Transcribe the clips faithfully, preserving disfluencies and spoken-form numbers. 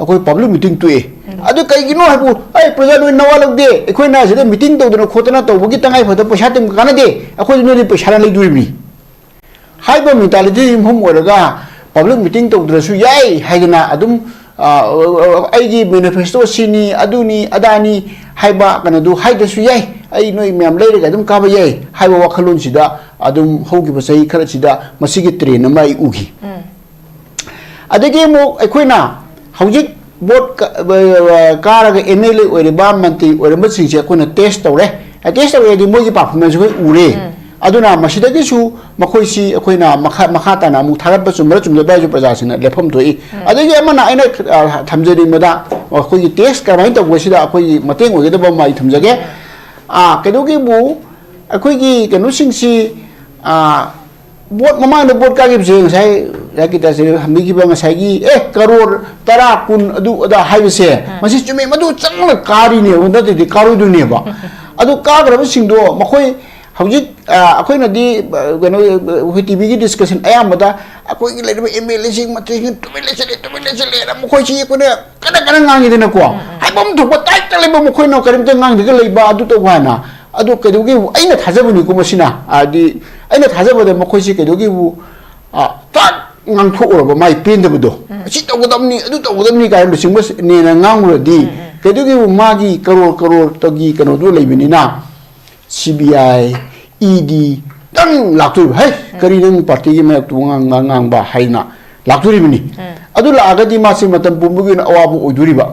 ꯑꯩꯈꯣꯏ public meeting ꯇꯣꯛꯑꯦ꯫ ꯑꯗꯨ ꯀꯩꯒꯤꯅꯣ ꯍꯥꯏꯕꯨ, "ꯑꯩ ꯄ꯭ꯔꯖꯥ ꯅꯣꯏ ꯅꯋꯥ ꯂꯧꯗꯦ, ꯑꯩꯈꯣꯏꯅ ꯁꯤꯗ ꯃꯤꯇꯤꯡ ꯇꯧꯗꯅ ꯈꯣꯠꯇꯅ ꯇꯧꯕꯒꯤ ꯇꯉꯥꯏ ꯐꯗꯕ ꯄꯩꯁꯥ ꯇꯤꯡꯕ ꯀꯥꯟꯅꯗꯦ, ꯑꯩꯈꯣꯏꯗꯤ ꯅꯣꯏꯗꯤ ꯄꯩꯁꯥꯅ ꯂꯩꯗꯣꯔꯤꯕꯅꯤ" ꯍꯥꯏꯕ ꯃꯦꯟꯇꯥꯂꯤꯇꯤ ꯌꯨꯝꯐꯝ ꯑꯣꯏꯔꯒ ꯄꯕ꯭ꯂꯤꯛ ꯃꯤꯇꯤꯡ ꯇꯧꯗ꯭ꯔꯁꯨ ꯌꯥꯏ ꯍꯥꯏꯗꯅ ꯑꯗꯨꯝ, ꯑ, "ꯑꯩꯒꯤ ꯃꯦꯅꯤꯐꯦꯁꯇꯣ ꯁꯤꯅꯤ, ꯑꯗꯨꯅꯤ, ꯑꯗꯥꯅꯤ" ꯍꯥꯏꯕ ꯀꯩꯅꯣꯗꯨ ꯍꯥꯏꯗ꯭ꯔꯁꯨ ꯌꯥꯏ, "ꯑꯩ ꯅꯣꯏ ꯃꯌꯥꯝ ꯂꯩꯔꯒ ꯑꯗꯨꯝ ꯀꯥꯕ ꯌꯥꯏ" ꯍꯥꯏꯕ ꯋꯥꯈꯜꯂꯣꯟꯁꯤꯗ ꯑꯗꯨꯝ ꯍꯧꯈꯤꯕ ꯆꯍꯤ ꯈꯔꯁꯤꯗ ꯃꯁꯤꯒꯤ ꯇ꯭ꯔꯦꯟ ꯑꯃ ꯑꯩ ꯎꯈꯤ꯫ ꯑꯗꯒꯤ ꯑꯃꯨꯛ ꯑꯩꯈꯣꯏꯅ ꯍꯧꯖꯤꯛ ꯚꯣꯠ ꯀ-, ꯑ, ꯀꯥꯔꯒ ꯑꯦꯝ ꯑꯦꯜ ꯑꯦ ꯑꯣꯏꯔꯤꯕ, ꯃꯟꯇ꯭ꯔꯤ ꯑꯣꯏꯔꯝꯕꯁꯤꯡꯁꯦ ꯑꯩꯈꯣꯏꯅ ꯇꯦꯁ ꯇꯧꯔꯦ꯫ ꯑ, ꯇꯦꯁ ꯇꯧꯔꯦꯗꯤ ꯃꯣꯏꯒꯤ ꯄꯔꯐꯣꯔꯃꯦꯟꯁ ꯑꯩꯈꯣꯏ ꯎꯔꯦ꯫ ꯑꯗꯨꯅ ꯃꯁꯤꯗꯒꯤꯁꯨ ꯃꯈꯣꯏꯁꯤ ꯑꯩꯈꯣꯏꯅ ꯃꯈꯥ, ꯃꯈꯥ ꯇꯥꯅ ꯑꯃꯨꯛ ꯊꯥꯒꯠꯄ ꯆꯨꯝꯕ꯭ꯔꯥ ꯆꯨꯝꯗꯕ꯭ꯔꯥ ꯍꯥꯏꯁꯨ ꯄ꯭ꯔꯖꯥꯁꯤꯡꯅ ꯂꯦꯞꯐꯝ ꯊꯣꯛꯏ꯫ ꯑꯗꯒꯤ ꯑꯃꯅ ꯑꯩꯅ, ꯑ, ꯊꯝꯖꯅꯤꯡꯕꯗ ꯑꯩꯈꯣꯏꯒꯤ ꯇꯦꯁ ꯀꯔꯝꯍꯥꯏꯅ ꯇꯧꯕ ꯁꯤꯗ ꯑꯩꯈꯣꯏꯒꯤ ꯃꯇꯦꯡ ꯑꯣꯏꯒꯗꯕ ꯑꯃ ꯑꯩ ꯊꯝꯖꯒꯦ꯫ ꯑ, ꯀꯩꯗꯧꯒꯦꯕꯨ ꯑꯩꯈꯣꯏꯒꯤ ꯀꯩꯅꯣꯁꯤꯡꯁꯤ, ꯑ, ꯚꯣꯠ ꯃꯃꯥꯡꯗ ꯚꯣꯠ ꯀꯥꯈꯤꯕꯁꯦ ꯉꯁꯥꯏ ꯔꯥꯀꯤꯇꯥꯁꯦ ꯍꯪꯕꯤꯈꯤꯕ ꯉꯁꯥꯏꯒꯤ, "ꯑꯦ, ꯀꯔꯣꯔ ꯇꯔꯥ, ꯀꯨꯟ ꯑꯗꯨ ꯑꯗꯥ ꯍꯥꯏꯕꯁꯦ, ꯃꯁꯤ ꯆꯨꯝꯃꯦ, ꯃꯗꯨ ꯆꯪꯅ ꯀꯥꯔꯤꯅꯦꯕ, ꯅꯠꯇ꯭ꯔꯗꯤ ꯀꯥꯔꯣꯏꯗꯣꯏꯅꯦꯕ"꯫ ꯑꯗꯨ ꯀꯥꯈ꯭ꯔꯕꯁꯤꯡꯗꯣ ꯃꯈꯣꯏ ꯍꯧꯖꯤꯛ, ꯑ, ꯑꯩꯈꯣꯏꯅꯗꯤ, ꯑ, ꯀꯩꯅꯣ, ꯑꯩꯈꯣꯏ ꯇꯤ ꯚꯤꯒꯤ ꯗꯤꯁꯀꯁꯟ ꯑꯌꯥꯝꯕꯗ ꯑꯩꯈꯣꯏꯒꯤ ꯂꯩꯔꯤꯕ ꯑꯦꯝ ꯑꯦꯜ ꯑꯦꯁꯤꯡ, ꯃꯟꯇ꯭ꯔꯤꯁꯤꯡ ꯇꯨꯃꯤꯟ ꯂꯩꯁꯤꯜꯂꯦ, ꯇꯨꯃꯤꯟ ꯂꯩꯁꯤꯜꯂꯦꯅ ꯃꯈꯣꯏꯁꯤ ꯑꯩꯈꯣꯏꯅ ꯀꯟꯅ ꯀꯟꯅ ꯉꯥꯡꯉꯤꯗꯅꯀꯣ꯫ ꯍꯥꯏꯐꯝ ꯊꯣꯛꯄ ꯇꯥꯏꯞꯇ ꯂꯩꯕ, ꯃꯈꯣꯏꯅ ꯀꯔꯤꯝꯇ ꯉꯥꯡꯗ꯭ꯔꯒ ꯂꯩꯕ, ꯑꯗꯨ ꯇꯧꯕ ꯍꯥꯏꯅ꯫ ꯑꯗꯨ ꯀꯩꯗꯧꯒꯦꯕꯨ, ꯑꯩꯅ ꯊꯥꯖꯕꯅꯤꯀꯣ ꯃꯁꯤꯅ, ꯍꯥꯏꯗꯤ ꯑꯩꯅ ꯊꯥꯖꯕꯗ ꯃꯈꯣꯏꯁꯤ ꯀꯩꯗꯧꯒꯦꯕꯨ, ꯑ, ꯇꯥꯛ ꯉꯥꯡꯊꯣꯛꯎꯔꯕ ꯃꯥꯏ ꯄꯦꯟꯗꯕꯗꯣ, "ꯑꯁꯤ ꯇꯧꯒꯗꯕꯅꯤ, ꯑꯗꯨ ꯇꯧꯒꯗꯕꯅꯤ" ꯀꯥꯏꯅ ꯂꯨꯆꯤꯡꯕꯅꯦꯅ ꯉꯥꯡꯉꯨꯔꯗꯤ, ꯀꯩꯗꯧꯒꯦꯕꯨ, ꯃꯥꯒꯤ ꯀꯔꯣꯔ ꯀꯔꯣꯔꯇꯒꯤ ꯀꯩꯅꯣꯗꯣ ꯂꯩꯕꯅꯤꯅ, ꯁꯤ ꯕꯤ ꯑꯥꯏ, ꯏ ꯗꯤ ꯇꯪ ꯂꯥꯛꯇꯣꯏꯕ꯫ "ꯍꯩ, ꯀꯔꯤ ꯅꯪ ꯄꯥꯔꯇꯤꯒꯤ ꯃꯥꯌꯣꯛꯇ ꯋꯥꯉꯥꯡ ꯉꯥꯡ-, ꯉꯥꯡꯕ?" ꯍꯥꯏꯅ ꯂꯥꯛꯇꯣꯔꯤꯕꯅꯤ꯫ ꯑꯗꯨ ꯂꯥꯛꯑꯒꯗꯤ ꯃꯥꯁꯦ ꯃꯇꯝ ꯄꯨꯝꯕꯒꯤ ꯑꯣꯏꯅ ꯑꯋꯥꯕ ꯑꯣꯏꯗꯣꯔꯤꯕ꯫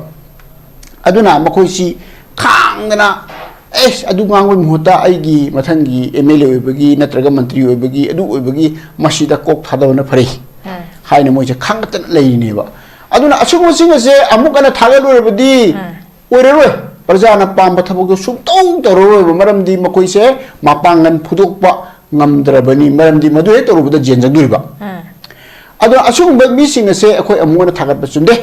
ꯑꯗꯨꯅ ꯃꯈꯣꯏꯁꯤ ꯈꯥꯡꯗꯅ, "ꯑꯦꯁ, ꯑꯗꯨ ꯉꯥꯡꯕꯒꯤ ꯃꯍꯨꯠꯇ ꯑꯩꯒꯤ ꯃꯊꯪꯒꯤ ꯑꯦꯝ ꯑꯦꯜ ꯑꯦ ꯑꯣꯏꯕꯒꯤ ꯅꯠꯇ꯭ꯔꯒ ꯃꯟꯇ꯭ꯔꯤ ꯑꯣꯏꯕꯒꯤ, ꯑꯗꯨ ꯑꯣꯏꯕꯒꯤ, ꯃꯁꯤꯗ ꯀꯣꯛ ꯊꯥꯗꯕꯅ ꯐꯔꯦ" ꯍꯥꯏꯅ ꯃꯣꯏꯁꯦ ꯈꯥꯡꯒꯠꯇꯅ ꯂꯩꯔꯤꯅꯦꯕ꯫ ꯑꯗꯨꯅ ꯑꯁꯤꯒꯨꯝꯕꯁꯤꯡ ꯑꯁꯦ ꯑꯃꯨꯛ ꯍꯟꯅ ꯊꯥꯒꯠꯂꯨꯔꯕꯗꯤ, ꯑꯣꯏꯔꯔꯣꯏ꯫ ꯄ꯭ꯔꯖꯥꯅ ꯄꯥꯝꯕ ꯊꯕꯛꯇꯣ ꯁꯨꯡꯇꯧ ꯇꯧꯔꯔꯣꯏꯕ, ꯃꯔꯝꯗꯤ ꯃꯈꯣꯏꯁꯦ ꯃꯄꯥꯡꯒꯜ ꯐꯨꯗꯣꯛꯄ ꯉꯝꯗ꯭ꯔꯕꯅꯤ, ꯃꯔꯝꯗꯤ ꯃꯗꯨ ꯍꯦꯛ ꯇꯧꯔꯨꯕꯗ ꯖꯦꯟ ꯆꯪꯗꯣꯔꯤꯕ꯫ ꯑꯗꯨꯅ ꯑꯁꯤꯒꯨꯝꯕ ꯃꯤꯁꯤꯡ ꯑꯁꯦ ꯑꯩꯈꯣꯏ ꯑꯃꯨꯛ ꯍꯟꯅ ꯊꯥꯒꯠꯄ ꯆꯨꯝꯗꯦ꯫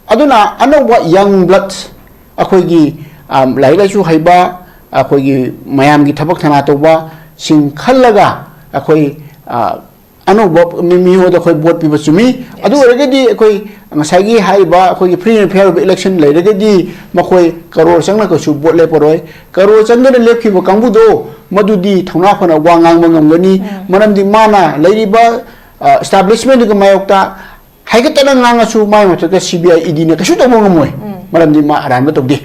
ꯑꯗꯨꯅ ꯑꯅꯧꯕ ꯌꯪ ꯕ꯭ꯂꯠ, ꯑꯩꯈꯣꯏꯒꯤ, ꯑ, ꯂꯥꯏꯔꯤꯛ ꯂꯥꯏꯁꯨ ꯍꯩꯕ, ꯑꯩꯈꯣꯏꯒꯤ ꯃꯌꯥꯝꯒꯤ ꯊꯕꯛ ꯊꯅꯥ ꯇꯧꯕꯁꯤꯡ ꯈꯜꯂꯒ ꯑꯩꯈꯣꯏ, ꯑ, ꯑꯅꯧꯕ ꯃꯤ- ꯃꯤꯉꯣꯟꯗ ꯑꯩꯈꯣꯏ ꯚꯣꯠ ꯄꯤꯕ ꯆꯨꯝꯃꯤ꯫ ꯑꯗꯨ ꯑꯣꯏꯔꯒꯗꯤ ꯑꯩꯈꯣꯏ ꯉꯁꯥꯏꯒꯤ ꯍꯥꯏꯔꯤꯕ ꯑꯩꯈꯣꯏꯒꯤ free and fair ꯑꯣꯏꯕ election ꯂꯩꯔꯒꯗꯤ ꯃꯈꯣꯏ ꯀꯔꯣꯔ ꯆꯪꯅ ꯀꯩꯁꯨ ꯚꯣꯠ ꯂꯦꯞꯄꯔꯣꯏ꯫ ꯀꯔꯣꯔ ꯆꯪꯗꯅ ꯂꯦꯞꯈꯤꯕ ꯀꯥꯡꯕꯨꯗꯣ ꯃꯗꯨꯗꯤ ꯊꯧꯅꯥ ꯐꯅ ꯋꯥ ꯉꯥꯡꯕ ꯉꯝꯒꯅꯤ꯫ ꯃꯔꯝꯗꯤ ꯃꯥꯅ ꯂꯩꯔꯤꯕ, ꯑ, establishment ꯗꯨꯒꯤ ꯃꯥꯌꯣꯛꯇ ꯍꯥꯏꯒꯠꯇꯅ ꯉꯥꯡꯉꯁꯨ ꯃꯥꯏ ꯃꯊꯛꯇ C B I, E D ꯅ ꯀꯩꯁꯨ ꯇꯧꯕ ꯉꯝꯃꯣꯏ꯫ ꯃꯔꯝꯗꯤ ꯃꯥ ꯑꯔꯥꯟꯕ ꯇꯧꯗꯦ꯫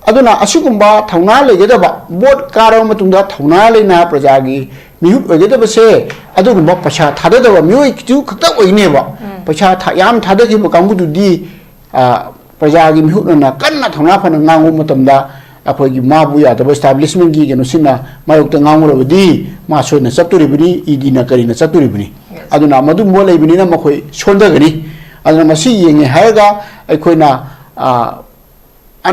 ꯑꯗꯨꯅ ꯑꯁꯤꯒꯨꯝꯕ ꯊꯧꯅꯥ ꯂꯩꯒꯗꯕ, ꯚꯣꯠ ꯀꯥꯔꯕ ꯃꯇꯨꯡꯗ ꯊꯧꯅꯥ ꯂꯩꯅ ꯄ꯭ꯔꯖꯥꯒꯤ ꯃꯤꯍꯨꯠ ꯑꯣꯏꯒꯗꯕꯁꯦ ꯑꯗꯨꯒꯨꯝꯕ ꯄꯩꯁꯥ ꯊꯥꯗꯗꯕ ꯃꯤꯑꯣꯏ ꯈꯤꯇꯪ ꯈꯛꯇ ꯑꯣꯏꯒꯅꯦꯕ꯫ ꯄꯩꯁꯥ ꯊꯥ- ꯌꯥꯝ ꯊꯥꯗꯈꯤꯕ ꯀꯥꯡꯕꯨꯗꯨꯗꯤ, ꯑ, ꯄ꯭ꯔꯖꯥꯒꯤ ꯃꯤꯍꯨꯠ ꯑꯣꯏꯅ ꯀꯟꯅ ꯊꯧꯅꯥ ꯐꯅ ꯉꯥꯡꯕ ꯃꯇꯝꯗ ꯑꯩꯈꯣꯏꯒꯤ ꯃꯥꯕꯨ ꯌꯥꯗꯕ establishment ꯀꯤ ꯀꯩꯅꯣꯁꯤꯡꯅ ꯃꯥꯌꯣꯛꯇ ꯉꯥꯡꯉꯨꯔꯕꯗꯤ ꯃꯥ ꯁꯣꯏꯗꯅ ꯆꯠꯇꯣꯔꯤꯕꯅꯤ, E D ꯅ ꯀꯔꯤꯅ ꯆꯠꯇꯣꯔꯤꯕꯅꯤ꯫ ꯑꯗꯨꯅ ꯃꯗꯨꯒꯨꯝꯕ ꯂꯩꯕꯅꯤꯅ ꯃꯈꯣꯏ ꯁꯣꯟꯊꯒꯅꯤ꯫ ꯑꯗꯨꯅ ꯃꯁꯤ ꯌꯦꯡꯉꯦ ꯍꯥꯏꯔꯒ ꯑꯩꯈꯣꯏꯅ, ꯑ, ꯑ,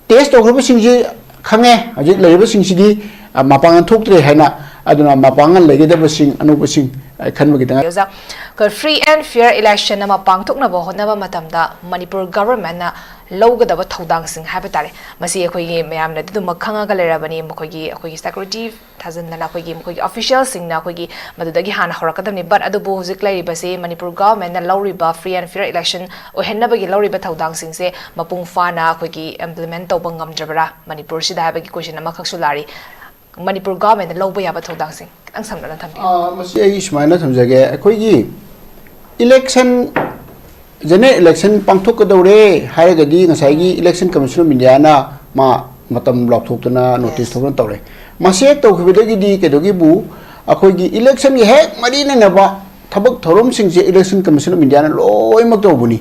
test ꯇꯧꯈ꯭ꯔꯕꯁꯤꯡꯁꯤ ꯈꯪꯉꯦ, ꯍꯧꯖꯤꯛ ꯂꯩꯔꯤꯕꯁꯤꯡꯁꯤꯗꯤ, ꯑ, ꯃꯄꯥꯡꯒꯜ ꯊꯣꯛꯇ꯭ꯔꯦ ꯍꯥꯏꯅ꯫ ꯑꯗꯨꯅ ꯃꯄꯥꯡꯒꯜ ꯂꯩꯒꯗꯕꯁꯤꯡ ꯑꯅꯧꯕꯁꯤꯡ, ꯑ, ꯈꯟꯕꯒꯤ ꯇꯉꯥꯏ ꯑꯣꯖꯥ, ꯑꯩꯈꯣꯏ free and fair election ꯑꯃ ꯄꯥꯡꯊꯣꯛꯅꯕ ꯍꯣꯠꯅꯕ ꯃꯇꯝꯗ ꯃꯅꯤꯄꯨꯔ government ꯅ ꯂꯧꯒꯗꯕ ꯊꯧꯗꯥꯡꯁꯤꯡ ꯍꯥꯏꯕ ꯇꯥꯔꯦ, ꯃꯁꯤ ꯑꯩꯈꯣꯏꯒꯤ ꯃꯌꯥꯝꯅꯗꯤ ꯑꯗꯨꯃꯛ ꯈꯪꯉꯒ ꯂꯩꯔꯕꯅꯤ꯫ ꯃꯈꯣꯏꯒꯤ, ꯑꯩꯈꯣꯏꯒꯤ security ꯊꯥꯖꯤꯟꯗꯅ ꯑꯩꯈꯣꯏꯒꯤ, ꯃꯈꯣꯏꯒꯤ official ꯁꯤꯡꯅ ꯑꯩꯈꯣꯏꯒꯤ ꯃꯗꯨꯗꯒꯤ ꯍꯥꯟꯅ ꯍꯧꯔꯛꯀꯗꯕꯅꯤ꯫ But ꯑꯗꯨꯕꯨ ꯍꯧꯖꯤꯛ ꯂꯩꯔꯤꯕꯁꯤ ꯃꯅꯤꯄꯨꯔ government ꯅ ꯂꯧꯔꯤꯕ free and fair election ꯑꯣꯏꯍꯟꯅꯕꯒꯤ ꯂꯧꯔꯤꯕ ꯊꯧꯗꯥꯡꯁꯤꯡꯁꯦ ꯃꯄꯨꯡ ꯐꯥꯅ ꯑꯩꯈꯣꯏꯒꯤ implement ꯇꯧꯕ ꯉꯝꯗ꯭ꯔꯕ꯭ꯔꯥ ꯃꯅꯤꯄꯨꯔꯁꯤꯗ ꯍꯥꯏꯕꯒꯤ question ꯑꯃꯈꯛꯁꯨ ꯂꯥꯛꯏ꯫ ꯃꯅꯤꯄꯨꯔ government ꯅ ꯂꯧꯕ ꯌꯥꯕ ꯊꯧꯗꯥꯡꯁꯤꯡ ꯈꯤꯇꯪ ꯁꯝꯂꯞꯅ ꯊꯝꯕꯤꯌꯨ꯫ ꯑꯥ, ꯃꯁꯤ ꯑꯩ ꯁꯨꯃꯥꯏꯅ ꯊꯝꯖꯒꯦ꯫ ꯑꯩꯈꯣꯏꯒꯤ election, general election ꯄꯥꯡꯊꯣꯛꯀꯗꯧꯔꯦ ꯍꯥꯏꯔꯒꯗꯤ ꯉꯁꯥꯏꯒꯤ Election Commission of India ꯅ ꯃꯥ ꯃꯇꯝ ꯂꯥꯎꯊꯣꯛꯇꯅ notice ꯊꯣꯛꯇꯅ ꯇꯧꯔꯦ꯫ ꯃꯁꯤ ꯍꯦꯛ ꯇꯧꯈꯤꯕꯗꯒꯤꯗꯤ ꯀꯩꯗꯧꯒꯦꯕꯨ, ꯑꯩꯈꯣꯏꯒꯤ election ꯒꯤ ꯍꯦꯛ ꯃꯔꯤ ꯂꯩꯅꯕ ꯊꯕꯛ ꯊꯧꯔꯝꯁꯤꯡꯁꯦ Election Commission of India ꯅ ꯂꯣꯏꯅꯃꯛ ꯇꯧꯕꯅꯤ꯫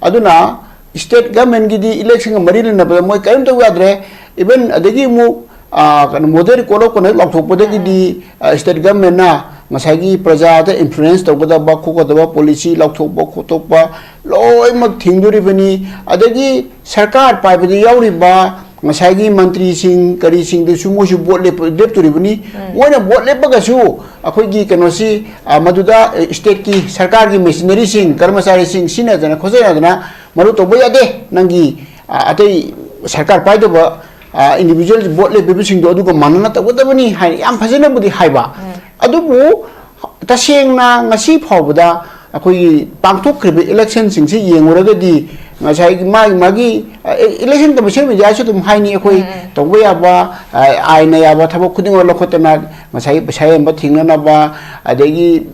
ꯑꯗꯨꯅ state government ꯒꯤꯗꯤ election ꯒ ꯃꯔꯤ ꯂꯩꯅꯕꯗ ꯃꯣꯏ ꯀꯔꯤꯝ ꯇꯧ ꯌꯥꯗ꯭ꯔꯦ꯫ Even ꯑꯗꯒꯤ ꯑꯃꯨꯛ, ꯑ, ꯀꯩꯅꯣ, model code of conduct ꯂꯥꯎꯊꯣꯛꯄꯗꯒꯤꯗꯤ, ꯑ, state government ꯅ ꯉꯁꯥꯏꯒꯤ ꯄ꯭ꯔꯖꯥꯗ influence ꯇꯧꯒꯗꯕ ꯈꯣꯠꯀꯗꯕ policy ꯂꯥꯎꯊꯣꯛꯄ ꯈꯣꯠꯇꯣꯛꯄ ꯂꯣꯏꯅꯃꯛ ꯊꯤꯡꯗꯣꯔꯤꯕꯅꯤ꯫ ꯑꯗꯒꯤ ꯁꯔꯀꯥꯔ ꯄꯥꯏꯕꯗ ꯌꯥꯎꯔꯤꯕ ꯉꯁꯥꯏꯒꯤ ꯃꯟꯇ꯭ꯔꯤꯁꯤꯡ ꯀꯔꯤꯁꯤꯡꯗꯨꯁꯨ ꯃꯣꯏꯁꯨ ꯚꯣꯠ ꯂꯦꯞꯄ-, ꯂꯦꯞꯇꯣꯔꯤꯕꯅꯤ꯫ ꯃꯣꯏꯅ ꯚꯣꯠ ꯂꯦꯞꯄꯒꯁꯨ ꯑꯩꯈꯣꯏꯒꯤ ꯀꯩꯅꯣꯁꯤ, ꯑ, ꯃꯗꯨꯗ, ꯑ, state ꯀꯤ ꯁꯔꯀꯥꯔꯒꯤ machinery ꯁꯤꯡ, ꯀꯔꯃꯆꯥꯔꯤꯁꯤꯡ ꯁꯤꯖꯤꯟꯅꯗꯅ ꯈꯣꯠꯆꯗꯅ ꯃꯗꯨ ꯇꯧꯕ ꯌꯥꯗꯦ꯫ ꯅꯪꯒꯤ, ꯑ, ꯑꯇꯩ ꯁꯔꯀꯥꯔ ꯄꯥꯏꯗꯕ, ꯑ, individual ꯚꯣꯠ ꯂꯦꯞꯄꯤꯕꯁꯤꯡꯗꯣ ꯑꯗꯨꯒ ꯃꯥꯟꯅꯅ ꯇꯧꯒꯗꯕꯅꯤ ꯍꯥꯏꯅ ꯌꯥꯝ ꯐꯖꯅꯕꯨꯗꯤ ꯍꯥꯏꯕ꯫ ꯑꯗꯨꯕꯨ ꯇꯁꯦꯡꯅ ꯉꯁꯤ ꯐꯥꯎꯕꯗ ꯑꯩꯈꯣꯏꯒꯤ ꯄꯥꯡꯊꯣꯛꯈ꯭ꯔꯤꯕ ꯏꯂꯦꯛꯁꯟꯁꯤꯡꯁꯤ ꯌꯦꯡꯉꯨꯔꯒꯗꯤ ꯉꯁꯥꯏꯒꯤ ꯃꯥꯒꯤ ꯃꯥꯒꯤ ꯏꯂꯦꯛꯁꯟ ꯀꯃꯤꯁꯟ ꯃꯦꯗꯤꯌꯥꯁꯨ ꯑꯗꯨꯝ ꯍꯥꯏꯅꯤ, ꯑꯩꯈꯣꯏ ꯇꯧꯕ ꯌꯥꯕ, ꯑ, ꯑꯥꯏꯟꯅ ꯌꯥꯕ ꯊꯕꯛ ꯈꯨꯗꯤꯡꯃꯛ ꯂꯧꯈꯠꯇꯅ ꯉꯁꯥꯏꯒꯤ ꯄꯩꯁꯥ ꯌꯣꯟꯕ ꯊꯤꯡꯅꯅꯕ, ꯑꯗꯒꯤ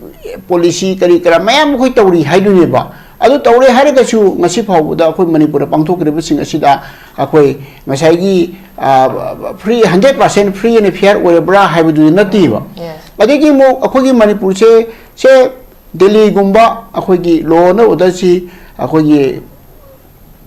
ꯄꯣꯂꯤꯁꯤ ꯀꯔꯤ ꯀꯔꯥ ꯃꯌꯥꯝ ꯑꯩꯈꯣꯏ ꯇꯧꯔꯤ ꯍꯥꯏꯗꯣꯏꯅꯦꯕ꯫ ꯑꯗꯨ ꯇꯧꯔꯦ ꯍꯥꯏꯔꯒꯁꯨ ꯉꯁꯤ ꯐꯥꯎꯕꯗ ꯑꯩꯈꯣꯏ ꯃꯅꯤꯄꯨꯔꯗ ꯄꯥꯡꯊꯣꯛꯈ꯭ꯔꯤꯕꯁꯤꯡ ꯑꯁꯤꯗ ꯑꯩꯈꯣꯏ ꯉꯁꯥꯏꯒꯤ, ꯑ, free, hundred percent free and fair ꯑꯣꯏꯔꯕ꯭ꯔꯥ ꯍꯥꯏꯕꯗꯨꯗꯤ ꯅꯠꯇꯦꯕ꯫ Yes. ꯑꯗꯒꯤ ꯑꯃꯨꯛ ꯑꯩꯈꯣꯏꯒꯤ ꯃꯅꯤꯄꯨꯔꯁꯦ, ꯁꯦ ꯗꯦꯜꯂꯤꯒꯨꯝꯕ ꯑꯩꯈꯣꯏꯒꯤ law and orderꯁꯤ ꯑꯩꯈꯣꯏꯒꯤ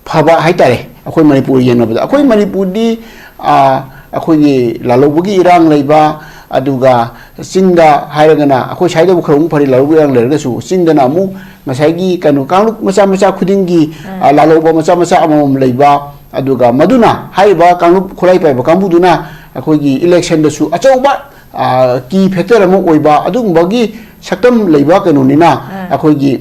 ꯐꯕ ꯍꯥꯏꯇꯥꯔꯦ꯫ ꯑꯩꯈꯣꯏ ꯃꯅꯤꯄꯨꯔ ꯌꯦꯡꯅꯕꯗ ꯑꯩꯈꯣꯏ ꯃꯅꯤꯄꯨꯔꯗꯤ, ꯑ, ꯑꯩꯈꯣꯏꯒꯤ ꯂꯥꯜꯍꯧꯕꯒꯤ ꯏꯔꯥꯡ ꯂꯩꯕ, ꯑꯗꯨꯒ ꯆꯤꯡꯗ ꯍꯥꯏꯔꯒꯅ ꯑꯩꯈꯣꯏ ꯁ꯭ꯋꯥꯏꯗꯕꯨ ꯈꯔ ꯑꯃꯨꯛ ꯐꯔꯤ, ꯂꯥꯜꯍꯧꯕꯒꯤ ꯏꯔꯥꯡ ꯂꯩꯔꯒꯁꯨ ꯆꯤꯡꯗꯅ ꯑꯃꯨꯛ ꯉꯁꯥꯏꯒꯤ ꯀꯩꯅꯣ ꯀꯥꯡꯂꯨꯞ ꯃꯆꯥ ꯃꯆꯥ ꯈꯨꯗꯤꯡꯒꯤ, ꯑ, ꯂꯥꯜꯍꯧꯕ ꯃꯆꯥ ꯃꯆꯥ ꯑꯃꯃꯝ ꯂꯩꯕ, ꯑꯗꯨꯒ ꯃꯗꯨꯅ ꯍꯥꯏꯔꯤꯕ ꯀꯥꯡꯂꯨꯞ ꯈꯨꯠꯂꯥꯏ ꯄꯥꯏꯕ ꯀꯥꯡꯕꯨꯗꯨꯅ ꯑꯩꯈꯣꯏꯒꯤ ꯏꯂꯦꯛꯁꯟꯗꯁꯨ ꯑꯆꯧꯕ, ꯑ, key factor ꯑꯃ ꯑꯣꯏꯕ ꯑꯗꯨꯒꯨꯝꯕꯒꯤ ꯁꯛꯇꯝ ꯂꯩꯕ ꯀꯩꯅꯣꯅꯤꯅ ꯑꯩꯈꯣꯏꯒꯤ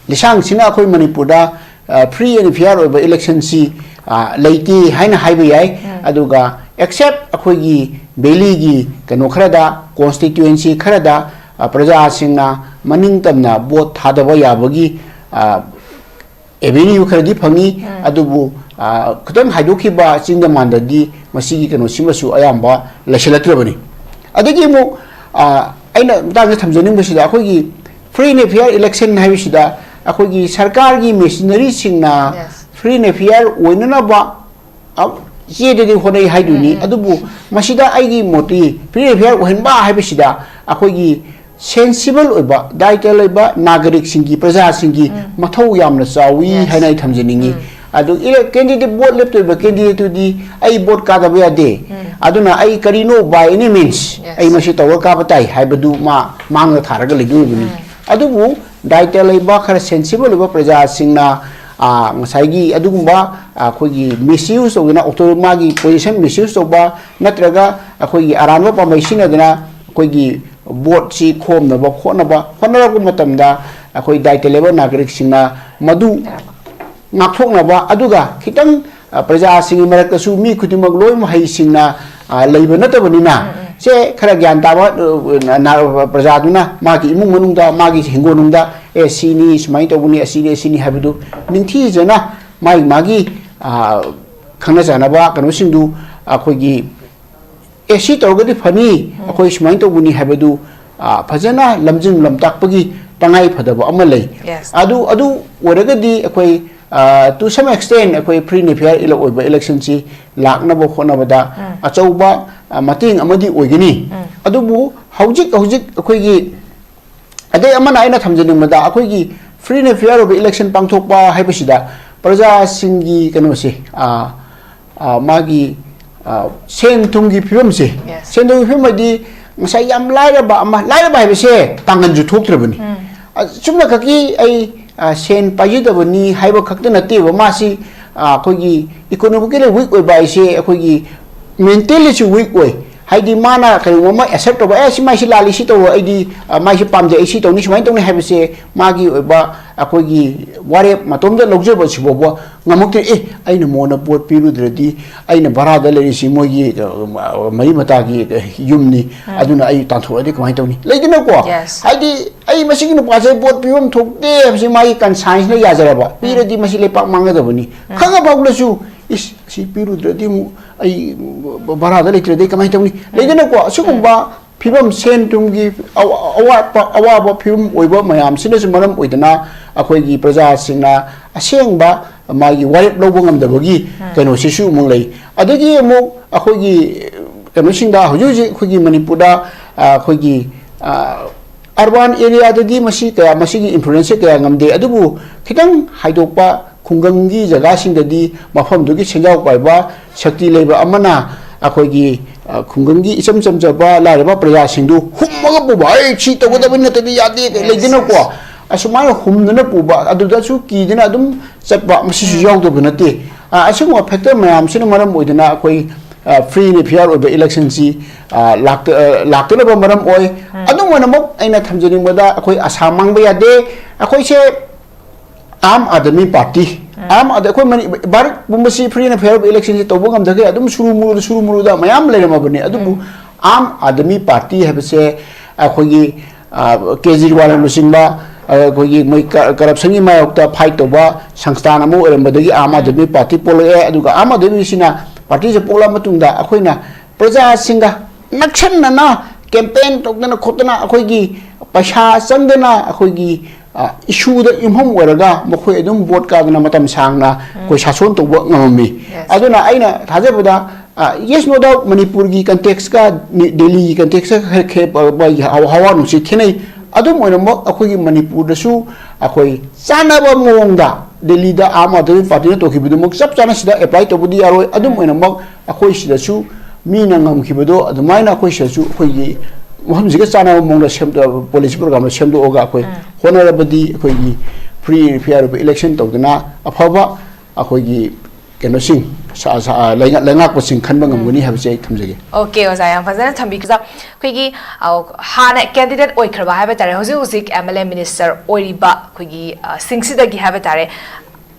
ꯂꯤꯁꯥꯡꯁꯤꯅ ꯑꯩꯈꯣꯏ ꯃꯅꯤꯄꯨꯔꯗ, ꯑ, free and fair ꯑꯣꯏꯕ ꯏꯂꯦꯛꯁꯟꯁꯤ, ꯑ, ꯂꯩꯇꯦ ꯍꯥꯏꯅ ꯍꯥꯏꯕ ꯌꯥꯏ꯫ ꯑꯗꯨꯒ except ꯑꯩꯈꯣꯏꯒꯤ valleyꯒꯤ ꯀꯩꯅꯣ ꯈꯔꯗ, constituency ꯈꯔꯗ, ꯑ, ꯄ꯭ꯔꯖꯥꯁꯤꯡꯅ ꯃꯅꯤꯡ ꯇꯝꯅ vote ꯊꯥꯗꯕ ꯌꯥꯕꯒꯤ, ꯑ, avenue ꯈꯔꯗꯤ ꯐꯪꯉꯤ꯫ ꯑꯗꯨꯕꯨ, ꯑ, ꯈꯤꯇꯪ ꯍꯥꯏꯗꯣꯛꯈꯤꯕ ꯆꯤꯡꯗ ꯃꯥꯟꯗꯗꯤ ꯃꯁꯤꯒꯤ ꯀꯩꯅꯣꯁꯤꯃꯁꯨ ꯑꯌꯥꯝꯕ ꯂꯩꯁꯤꯜꯂꯛꯇ꯭ꯔꯕꯅꯤ꯫ ꯑꯗꯒꯤ ꯑꯃꯨꯛ, ꯑ, ꯑꯩꯅ ꯃꯇꯥꯡꯗ ꯊꯝꯖꯅꯤꯡꯕꯁꯤꯗ ꯑꯩꯈꯣꯏꯒꯤ free and fair election ꯍꯥꯏꯕꯁꯤꯗ ꯑꯩꯈꯣꯏꯒꯤ ꯁꯔꯀꯥꯔꯒꯤ machineryꯁꯤꯡꯅ Yes. free and fair ꯑꯣꯏꯅꯅꯕ, ꯑ, ꯆꯦꯗꯗꯤ ꯍꯣꯠꯅꯩ ꯍꯥꯏꯗꯣꯏꯅꯤ꯫ ꯑꯗꯨꯕꯨ ꯃꯁꯤꯗ ꯑꯩꯒꯤ ꯃꯣꯠꯇꯤ free and fair ꯑꯣꯏꯍꯟꯕ ꯍꯥꯏꯕꯁꯤꯗ ꯑꯩꯈꯣꯏꯒꯤ sensible ꯑꯣꯏꯕ, ꯗꯥꯏꯇ ꯂꯩꯕ ꯅꯥꯒꯔꯤꯛꯁꯤꯡꯒꯤ, ꯄ꯭ꯔꯖꯥꯁꯤꯡꯒꯤ ꯃꯊꯧ ꯌꯥꯝꯅ ꯆꯥꯎꯏ Yes. ꯍꯥꯏꯅ ꯑꯩ ꯊꯝꯖꯅꯤꯡꯉꯤ꯫ ꯑꯗꯨ ꯏꯂꯦ-, candidate vote ꯂꯦꯞꯇꯣꯏꯕ candidateꯇꯨꯗꯤ ꯑꯩ vote ꯀꯥꯗꯕ ꯌꯥꯗꯦ꯫ ꯑꯗꯨꯅ ꯑꯩ ꯀꯔꯤꯅꯣ by any means Yes. ꯑꯩ ꯃꯁꯤ ꯇꯧꯔ ꯀꯥꯕ ꯇꯥꯏ ꯍꯥꯏꯕꯗꯨ ꯃꯥ ꯃꯥꯡꯗ ꯊꯥꯔꯒ ꯂꯩꯗꯣꯔꯤꯕꯅꯤ꯫ ꯑꯗꯨꯕꯨ ꯗꯥꯏꯇ ꯂꯩꯕ ꯈꯔ sensible ꯑꯣꯏꯕ ꯄ꯭ꯔꯖꯥꯁꯤꯡꯅ, ꯑ, ꯉꯁꯥꯏꯒꯤ ꯑꯗꯨꯒꯨꯝꯕ, ꯑ, ꯑꯩꯈꯣꯏꯒꯤ misuse ꯇꯧꯗꯅ, author-, ꯃꯥꯒꯤ position misuse ꯇꯧꯕ ꯅꯠꯇ꯭ꯔꯒ ꯑꯩꯈꯣꯏꯒꯤ ꯑꯔꯥꯟꯕ ꯄꯥꯝꯕꯩ ꯁꯤꯖꯤꯟꯅꯗꯅ ꯑꯩꯈꯣꯏꯒꯤ voteꯁꯤ ꯈꯣꯝꯅꯕ ꯈꯣꯠꯅꯕ ꯍꯣꯠꯅꯔꯛꯄ ꯃꯇꯝꯗ ꯑꯩꯈꯣꯏ ꯗꯥꯏꯇ ꯂꯩꯕ ꯅꯥꯒꯔꯤꯛꯁꯤꯡꯅ ꯃꯗꯨ ꯉꯥꯛꯊꯣꯛꯅꯕ, ꯑꯗꯨꯒ ꯈꯤꯇꯪ, ꯑ, ꯄ꯭ꯔꯖꯥꯁꯤꯡꯒꯤ ꯃꯔꯛꯇꯁꯨ ꯃꯤ ꯈꯨꯗꯤꯡꯃꯛ ꯂꯣꯏ ꯃꯍꯩꯁꯤꯡꯅ, ꯑ, ꯂꯩꯕ ꯅꯠꯇꯕꯅꯤꯅ, ꯁꯦ ꯈꯔ ꯒ꯭ꯌꯥꯟ ꯇꯥꯕ ꯑ, ꯅ- ꯅ- ꯄ꯭ꯔꯖꯥꯗꯨꯅ ꯃꯥꯒꯤ ꯏꯃꯨꯡ ꯃꯅꯨꯡꯗ, ꯃꯥꯒꯤ ꯍꯤꯡꯒꯣꯜꯅꯨꯡꯗ, "ꯑꯦ, ꯁꯤꯅꯤ, ꯁꯨꯃꯥꯏꯅ ꯇꯧꯕꯅꯤ, ꯑꯁꯤꯅꯤ, ꯑꯁꯤꯅꯤ" ꯍꯥꯏꯕꯗꯨ ꯅꯤꯡꯊꯤꯖꯅ ꯃꯥꯒꯤ ꯃꯥꯒꯤ ꯑ, ꯈꯪꯅ ꯆꯥꯟꯅꯕ ꯀꯩꯅꯣꯁꯤꯡꯗꯨ ꯑꯩꯈꯣꯏꯒꯤ, "ꯑꯦ, ꯁꯤ ꯇꯧꯔꯒꯗꯤ ꯐꯅꯤ, ꯑꯩꯈꯣꯏ ꯁꯨꯃꯥꯏꯅ ꯇꯧꯕꯅꯤ" ꯍꯥꯏꯕꯗꯨ ꯑ, ꯐꯖꯅ ꯂꯝꯖꯤꯡ ꯂꯝꯇꯥꯛꯄꯒꯤ ꯇꯉꯥꯏ ꯐꯗꯕ ꯑꯃ ꯂꯩ꯫ Yes. ꯑꯗꯨ ꯑꯗꯨ ꯑꯣꯏꯔꯒꯗꯤ ꯑꯩꯈꯣꯏ, ꯑ, to some extent, ꯑꯩꯈꯣꯏ free and fair ꯑꯣꯏꯕ electionꯁꯤ ꯂꯥꯛꯅꯕ ꯍꯣꯠꯅꯕꯗ ꯑꯆꯧꯕ ꯑ, ꯃꯇꯦꯡ ꯑꯃꯗꯤ ꯑꯣꯏꯒꯅꯤ꯫ ꯑꯗꯨꯕꯨ ꯍꯧꯖꯤꯛ ꯍꯧꯖꯤꯛ ꯑꯩꯈꯣꯏꯒꯤ, ꯑꯗꯩ ꯑꯃꯅ ꯑꯩꯅ ꯊꯝꯖꯅꯤꯡꯕꯗ, ꯑꯩꯈꯣꯏꯒꯤ free and fair ꯑꯣꯏꯕ election ꯄꯥꯡꯊꯣꯛꯄ ꯍꯥꯏꯕꯁꯤꯗ ꯄ꯭ꯔꯖꯥꯁꯤꯡꯒꯤ ꯀꯩꯅꯣꯁꯦ, ꯑ, ꯑ, ꯃꯥꯒꯤ, ꯑ, ꯁꯦꯟ ꯊꯨꯝꯒꯤ ꯐꯤꯕꯝꯁꯦ, Yes. ꯁꯦꯟ ꯊꯨꯝꯒꯤ ꯐꯤꯕꯝ ꯍꯥꯏꯗꯤ ꯉꯁꯥꯏ ꯌꯥꯝ ꯂꯥꯏꯔꯕ ꯑꯃ, ꯂꯥꯏꯔꯕ ꯍꯥꯏꯕꯁꯦ ꯄꯥꯡꯒꯜꯁꯨ ꯊꯣꯛꯇ꯭ꯔꯕꯅꯤ꯫ ꯑ, ꯆꯨꯝꯅꯈꯛꯀꯤ ꯑꯩ, ꯑ, ꯁꯦꯟ ꯄꯥꯏꯖꯗꯕꯅꯤ ꯍꯥꯏꯕ ꯈꯛꯇ ꯅꯠꯇꯦꯕ, ꯃꯥꯁꯤ, ꯑ, ꯑꯩꯈꯣꯏꯒꯤ economically weak ꯑꯣꯏꯕ ꯍꯥꯏꯁꯦ ꯑꯩꯈꯣꯏꯒꯤ mentally ꯁꯨ weak ꯑꯣꯏ꯫ ꯍꯥꯏꯗꯤ ꯃꯥꯅ ꯀꯔꯤꯒꯨꯝꯕ ꯑꯃ accept ꯇꯧꯕ, "ꯑꯦ, ꯁꯤ ꯃꯥꯏꯁꯤ ꯂꯥꯜꯂꯤ, ꯁꯤ ꯇꯧꯔꯣ, ꯑꯩꯗꯤ, ꯑ, ꯃꯥꯏꯁꯤ ꯄꯥꯝꯗꯦ, ꯑꯩ ꯁꯤ ꯇꯧꯅꯤ, ꯁꯨꯃꯥꯏꯅ ꯇꯧꯅꯤ" ꯍꯥꯏꯕꯁꯦ ꯃꯥꯒꯤ ꯑꯣꯏꯕ ꯑꯩꯈꯣꯏꯒꯤ ꯋꯥꯔꯦꯞ ꯃꯇꯣꯝꯇ ꯂꯧꯖꯕꯁꯤꯐꯥꯎꯕ ꯉꯝꯃꯛꯇꯦ꯫ "ꯑꯦ, ꯑꯩꯅ ꯃꯉꯣꯟꯗ ꯄꯣꯠ ꯄꯤꯔꯨꯗ꯭ꯔꯗꯤ, ꯑꯩꯅ ꯚꯔꯥꯗ ꯂꯩꯔꯤꯁꯤ ꯃꯣꯏꯒꯤ, ꯑ, ꯃꯔꯤ ꯃꯇꯥꯒꯤ, ꯑ, ꯌꯨꯝꯅꯤ, ꯑꯗꯨꯅ ꯑꯩ ꯇꯥꯟꯊꯣꯛꯑꯗꯤ ꯀꯃꯥꯏꯅ ꯇꯧꯅꯤ?" ꯂꯩꯗꯅꯀꯣ? Yes. ꯍꯥꯏꯗꯤ ꯑꯩ ꯃꯁꯤꯒꯤ ꯅꯨꯄꯥꯁꯦ ꯄꯣꯠ ꯄꯤꯐꯝ ꯊꯣꯛꯇꯦ ꯍꯥꯏꯕꯁꯤ ꯃꯥꯒꯤ conscience ꯅ ꯌꯥꯖꯔꯕ, ꯄꯤꯔꯗꯤ ꯃꯁꯤ ꯂꯩꯄꯥꯛ ꯃꯥꯡꯒꯗꯕꯅꯤ꯫ ꯈꯪꯉ ꯐꯥꯎꯂꯁꯨ, "ꯏꯁ, ꯁꯤ ꯄꯤꯔꯨꯗ꯭ꯔꯗꯤ ꯑꯃꯨꯛ ꯑꯩ ꯚꯔꯥꯗ ꯂꯩꯇ꯭ꯔꯗꯤ ꯀꯃꯥꯏꯅ ꯇꯧꯅꯤ?" ꯂꯩꯗꯅꯀꯣ? ꯑꯁꯤꯒꯨꯝꯕ ꯐꯤꯕꯝ, ꯁꯦꯟ ꯊꯨꯝꯒꯤ ꯑꯋꯥ-, ꯑꯋꯥꯠꯄ, ꯑꯋꯥꯕ ꯐꯤꯕꯝ ꯑꯣꯏꯕ ꯃꯌꯥꯝꯁꯤꯅꯁꯨ ꯃꯔꯝ ꯑꯣꯏꯗꯅ ꯑꯩꯈꯣꯏꯒꯤ ꯄ꯭ꯔꯖꯥꯁꯤꯡꯅ ꯑꯁꯦꯡꯕ ꯃꯥꯒꯤ ꯋꯥꯔꯦꯞ ꯂꯧꯕ ꯉꯝꯗꯕꯒꯤ ꯀꯩꯅꯣꯁꯤꯁꯨ ꯑꯃꯨꯛ ꯂꯩ꯫ ꯑꯗꯒꯤ ꯑꯃꯨꯛ ꯑꯩꯈꯣꯏꯒꯤ ꯀꯩꯅꯣꯁꯤꯡꯗ, ꯍꯧꯖꯤꯛ ꯍꯧꯖꯤꯛ ꯑꯩꯈꯣꯏꯒꯤ ꯃꯅꯤꯄꯨꯔꯗ, ꯑ, ꯑꯩꯈꯣꯏꯒꯤ, ꯑ, urban area ꯗꯗꯤ ꯃꯁꯤ ꯀꯌꯥ, ꯃꯁꯤꯒꯤ influence ꯁꯦ ꯀꯌꯥ ꯉꯝꯗꯦ꯫ ꯑꯗꯨꯕꯨ ꯈꯤꯇꯪ ꯍꯥꯏꯗꯣꯛꯄ ꯈꯨꯡꯒꯪꯒꯤ ꯖꯒꯥꯁꯤꯡꯗꯗꯤ ꯃꯐꯝꯗꯨꯒꯤ ꯁꯦꯟꯖꯥꯎ ꯄꯥꯏꯕ, ꯁꯛꯇꯤ ꯂꯩꯕ ꯑꯃꯅ ꯑꯩꯈꯣꯏꯒꯤ, ꯑ, ꯈꯨꯡꯒꯪꯒꯤ ꯏꯆꯝ ꯆꯝꯖꯕ ꯂꯥꯏꯔꯕ ꯄ꯭ꯔꯖꯥꯁꯤꯡꯗꯨ ꯍꯨꯝꯃꯒ ꯄꯨꯕ, "ꯑꯩ ꯁꯤ ꯇꯧꯒꯗꯕꯅꯤ, ꯅꯠꯇ꯭ꯔꯗꯤ ꯌꯥꯗꯦ" Yes, ꯂꯩꯗꯅꯀꯣ꯫ yes. ꯑꯁꯨꯃꯥꯏꯅ ꯍꯨꯝꯗꯅ ꯄꯨꯕ, ꯑꯗꯨꯗꯁꯨ ꯀꯤꯗꯅ ꯑꯗꯨꯝ ꯆꯠꯄ, ꯃꯁꯤꯁꯨ ꯌꯥꯎꯗꯕ ꯅꯠꯇꯦ꯫ ꯑ, ꯑꯁꯤꯒꯨꯝꯕ factor ꯃꯌꯥꯝꯁꯤꯅ ꯃꯔꯝ ꯑꯣꯏꯗꯅ ꯑꯩꯈꯣꯏ, ꯑ, free and fair ꯑꯣꯏꯕ election ꯁꯤ, ꯑ, ꯂꯥꯛꯇ-, ꯑ, ꯂꯥꯛꯇꯅꯕ ꯃꯔꯝ ꯑꯣꯏ꯫ ꯑꯗꯨꯝ ꯑꯣꯏꯅꯃꯛ ꯑꯩꯅ ꯊꯝꯖꯅꯤꯡꯕꯗ, ꯑꯩꯈꯣꯏ ꯑꯁꯥ ꯃꯥꯡꯕ ꯌꯥꯗꯦ꯫ ꯑꯩꯈꯣꯏꯁꯦ ꯑꯥꯝ ꯑꯥꯗꯃꯤ ꯄꯥꯔꯇꯤ, ꯑꯥꯝ ꯑꯥꯗ-, ꯑꯩꯈꯣꯏ ꯃꯅꯤ-, ꯚꯥꯔꯠ ꯄꯨꯝꯕꯁꯤ free and fair election ꯁꯤ ꯇꯧꯕ ꯉꯝꯗꯈꯩ ꯑꯗꯨꯝ ꯁꯨꯔꯨ ꯃꯨꯔꯨ, ꯁꯨꯔꯨ ꯃꯨꯔꯨꯗ ꯃꯌꯥꯝ ꯂꯩꯔꯝꯃꯕꯅꯤ꯫ ꯑꯗꯨꯕꯨ ꯑꯥꯝ ꯑꯥꯗꯃꯤ ꯄꯥꯔꯇꯤ ꯍꯥꯏꯕꯁꯦ ꯑꯩꯈꯣꯏꯒꯤ, ꯑ, ꯀꯦꯖꯔꯤꯋꯥꯜꯅꯆꯤꯡꯕ, ꯑ, ꯑꯩꯈꯣꯏꯒꯤ ꯃꯣꯏ ꯀ-, ꯀꯔꯞꯁꯟꯒꯤ ꯃꯥꯌꯣꯛꯇ ꯐꯥꯏꯠ ꯇꯧꯕ ꯁꯪꯁꯊꯥꯟ ꯑꯃ ꯑꯣꯏꯔꯝꯕꯗꯒꯤ ꯑꯥꯝ ꯑꯥꯗꯃꯤ ꯄꯥꯔꯇꯤ ꯄꯣꯛꯂꯛꯑꯦ꯫ ꯑꯗꯨꯒ ꯑꯥꯝ ꯑꯥꯗꯃꯤꯁꯤꯅ, ꯄꯥꯔꯇꯤꯁꯦ ꯄꯣꯛꯂꯛꯑ ꯃꯇꯨꯡꯗ ꯑꯩꯈꯣꯏꯅ ꯄ꯭ꯔꯖꯥꯁꯤꯡꯒ ꯅꯛꯁꯟꯅꯅ ꯀꯦꯝꯄꯦꯟ ꯇꯧꯗꯅ ꯈꯣꯠꯇꯅ ꯑꯩꯈꯣꯏꯒꯤ ꯄꯩꯁꯥ ꯆꯪꯗꯅ ꯑꯩꯈꯣꯏꯒꯤ, ꯑ, ꯏꯁꯨꯗ ꯌꯨꯝꯐꯝ ꯑꯣꯏꯔꯒ ꯃꯈꯣꯏ ꯑꯗꯨꯝ ꯚꯣꯠ ꯀꯥꯗꯅ ꯃꯇꯝ ꯁꯥꯡꯅ ꯑꯩꯈꯣꯏ ꯁꯥꯁꯣꯟ ꯇꯧꯕ ꯉꯝꯃꯝꯃꯤ꯫ Yes. ꯑꯗꯨꯅ ꯑꯩꯅ ꯊꯥꯖꯕꯗ, ꯑ, yes, no doubt, ꯃꯅꯤꯄꯨꯔꯒꯤ ꯀꯟꯇꯦꯛꯁꯀ ꯅꯤ-, ꯗꯦꯜꯂꯤꯒꯤ ꯀꯟꯇꯦꯛꯁꯀ ꯈꯔ ꯈꯦ-, ꯄ-, ꯄ-, ꯍꯋꯥ, ꯍꯋꯥ ꯅꯨꯡꯁꯤꯠ ꯈꯦꯠꯅꯩ꯫ ꯑꯗꯨꯝ ꯑꯣꯏꯅꯃꯛ ꯑꯩꯈꯣꯏꯒꯤ ꯃꯅꯤꯄꯨꯔꯗꯁꯨ ꯑꯩꯈꯣꯏ ꯆꯥꯟꯅꯕ ꯃꯑꯣꯡꯗ ꯗꯦꯜꯂꯤꯗ ꯑꯥꯝ ꯑꯥꯗꯃꯤ ꯄꯥꯔꯇꯤꯅ ꯇꯧꯈꯤꯕꯗꯨꯃꯛ ꯆꯞ ꯆꯥꯅ ꯁꯤꯗ ꯑꯦꯄ꯭ꯂꯥꯏ ꯇꯧꯕꯗꯤ ꯌꯥꯔꯣꯏ꯫ ꯑꯗꯨꯝ ꯑꯣꯏꯅꯃꯛ ꯑꯩꯈꯣꯏ ꯁꯤꯗꯁꯨ ꯃꯤꯅ ꯉꯝꯈꯤꯕꯗꯣ ꯑꯗꯨꯃꯥꯏꯅ ꯑꯩꯈꯣꯏ ꯁꯤꯗꯁꯨ ꯑꯩꯈꯣꯏꯒꯤ ꯃꯐꯝꯁꯤꯒ ꯆꯥꯟꯅꯕ ꯃꯑꯣꯡꯗ ꯁꯦꯝꯗꯣ-, ꯄꯣꯂꯤꯁꯤ ꯄ꯭ꯔꯣꯒ꯭ꯔꯥꯝꯗꯣ ꯁꯦꯝꯗꯣꯛꯑꯒ ꯑꯩꯈꯣꯏ ꯍꯣꯠꯅꯔꯕꯗꯤ ꯑꯩꯈꯣꯏꯒꯤ ꯐ꯭ꯔꯤ ꯐꯤꯌꯥꯔ ꯑꯣꯏꯕ ꯏꯂꯦꯛꯁꯟ ꯇꯧꯗꯅ ꯑꯐꯕ ꯑꯩꯈꯣꯏꯒꯤ ꯀꯩꯅꯣꯁꯤꯡ, ꯁ-, ꯁ-, ꯂꯩꯉꯥ-, ꯂꯩꯉꯥꯛꯄꯁꯤꯡ ꯈꯟꯕ ꯉꯝꯒꯅꯤ ꯍꯥꯏꯕꯁꯦ ꯑꯩ ꯊꯝꯖꯒꯦ꯫ Okay, ꯑꯣꯖꯥ, ꯌꯥꯝ ꯐꯖꯅ ꯊꯝꯕꯤꯈ꯭ꯔꯦ꯫ ꯑꯩꯈꯣꯏꯒꯤ, ꯑ, ꯍꯥꯟꯅ ꯀꯦꯟꯗꯤꯗꯦꯠ ꯑꯣꯏꯈ꯭ꯔꯕ ꯍꯥꯏꯕ ꯇꯥꯔꯦ, ꯍꯧꯖꯤꯛ ꯍꯧꯖꯤꯛ ꯑꯦꯝ ꯑꯦꯜ ꯑꯦ ꯃꯤꯅꯤꯁꯇꯔ ꯑꯣꯏꯔꯤꯕ ꯑꯩꯈꯣꯏꯒꯤ, ꯑ, ꯁꯤꯡꯁꯤꯗꯒꯤ ꯍꯥꯏꯕ ꯇꯥꯔꯦ,